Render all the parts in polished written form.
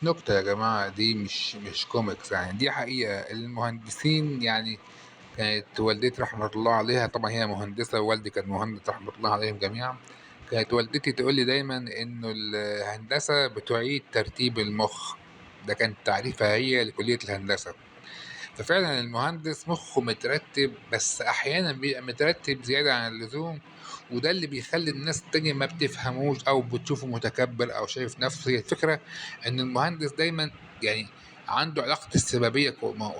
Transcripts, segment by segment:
نكتة يا جماعة، دي مش كوميكس يعني، دي حقيقة. المهندسين يعني كانت والدتي رحمة الله عليها، طبعا هي مهندسة ووالدي كان مهندس رحمة الله عليهم جميعا، كانت والدتي تقول لي دايما إنه الهندسة بتعيد ترتيب المخ. ده كان تعريفها هي لكلية الهندسة. ففعلا المهندس مخه مترتب، بس احيانا بيبقى مترتب زيادة عن اللزوم، وده اللي بيخلي الناس التانية ما بتفهموش او بتشوفه متكبر او شايف نفسه. هي الفكرة ان المهندس دايما يعني عنده علاقة السببية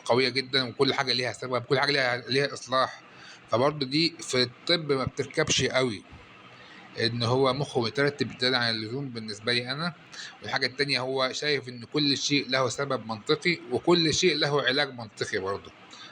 قوية جدا، وكل حاجة ليها سبب، كل حاجة ليها اصلاح. فبرضه دي في الطب ما بتركبش قوي، ان هو مخه مترتب زيادة عن اللزوم بالنسبة لي انا. والحاجة التانية هو شايف ان كل شيء له سبب منطقي وكل شيء له علاج منطقي برضه.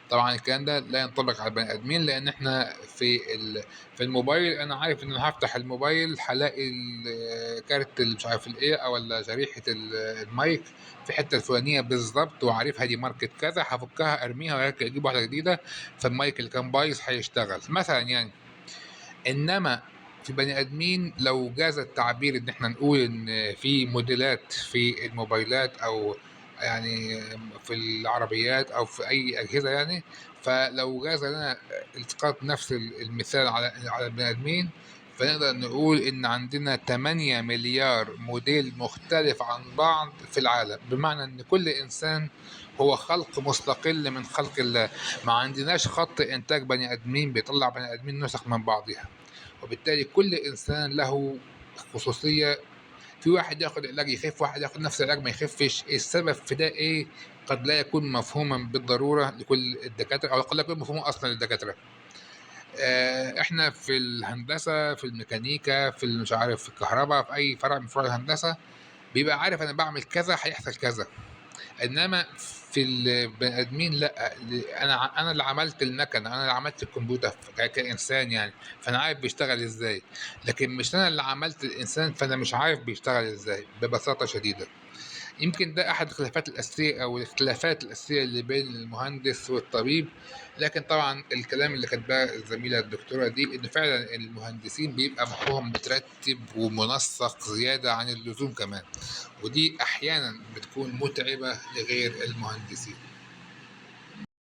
طبعا الكلام ده لا ينطبق على البني ادمين، لان احنا في الموبايل انا عارف ان انا هفتح الموبايل هلاقي الكارت اللي مش عارف الايه او ولا شريحة المايك في الحتة الفلانية بالظبط، وعارفها دي ماركة كذا، هفكها ارميها واجيب واحدة جديدة، فالمايك اللي كان بايظ هيشتغل مثلا يعني. انما في بني ادمين لو جاز التعبير ان احنا نقول ان في موديلات في الموبايلات او يعني في العربيات او في اي اجهزة يعني، فلو جاز لنا التقاط نفس المثال على البني ادمين، فنقدر نقول ان عندنا 8 مليار موديل مختلف عن بعض في العالم، بمعنى ان كل انسان هو خلق مستقل من خلق الله. ما عندناش خط انتاج بني ادمين بيطلع بني ادمين نسخ من بعضها، وبالتالي كل إنسان له خصوصية. في واحد ياخد علاج يخف، واحد ياخد نفس العلاج ما يخفش. السبب في ده إيه؟ قد لا يكون مفهوما بالضرورة لكل الدكاترة، أو قد لا يكون مفهوما أصلا للدكاترة. إحنا في الهندسة، في الميكانيكا، في مش عارف في الكهرباء، في أي فرع من فروع الهندسة بيبقى عارف أنا بعمل كذا هيحصل كذا. انما في البني ادمين لا، انا اللي عملت المكنه، انا اللي عملت الكمبيوتر كانسان يعني، فانا عارف بيشتغل ازاي، لكن مش انا اللي عملت الانسان فانا مش عارف بيشتغل ازاي ببساطة شديدة. يمكن ده احد الخلافات الاساسية او الاختلافات الاساسية اللي بين المهندس والطبيب. لكن طبعا الكلام اللي كاتباه الزميلة الدكتورة دي ان فعلا المهندسين بيبقى مخهم مترتب ومنسق زيادة عن اللزوم كمان، ودي احيانا بتكون متعبة لغير المهندسين.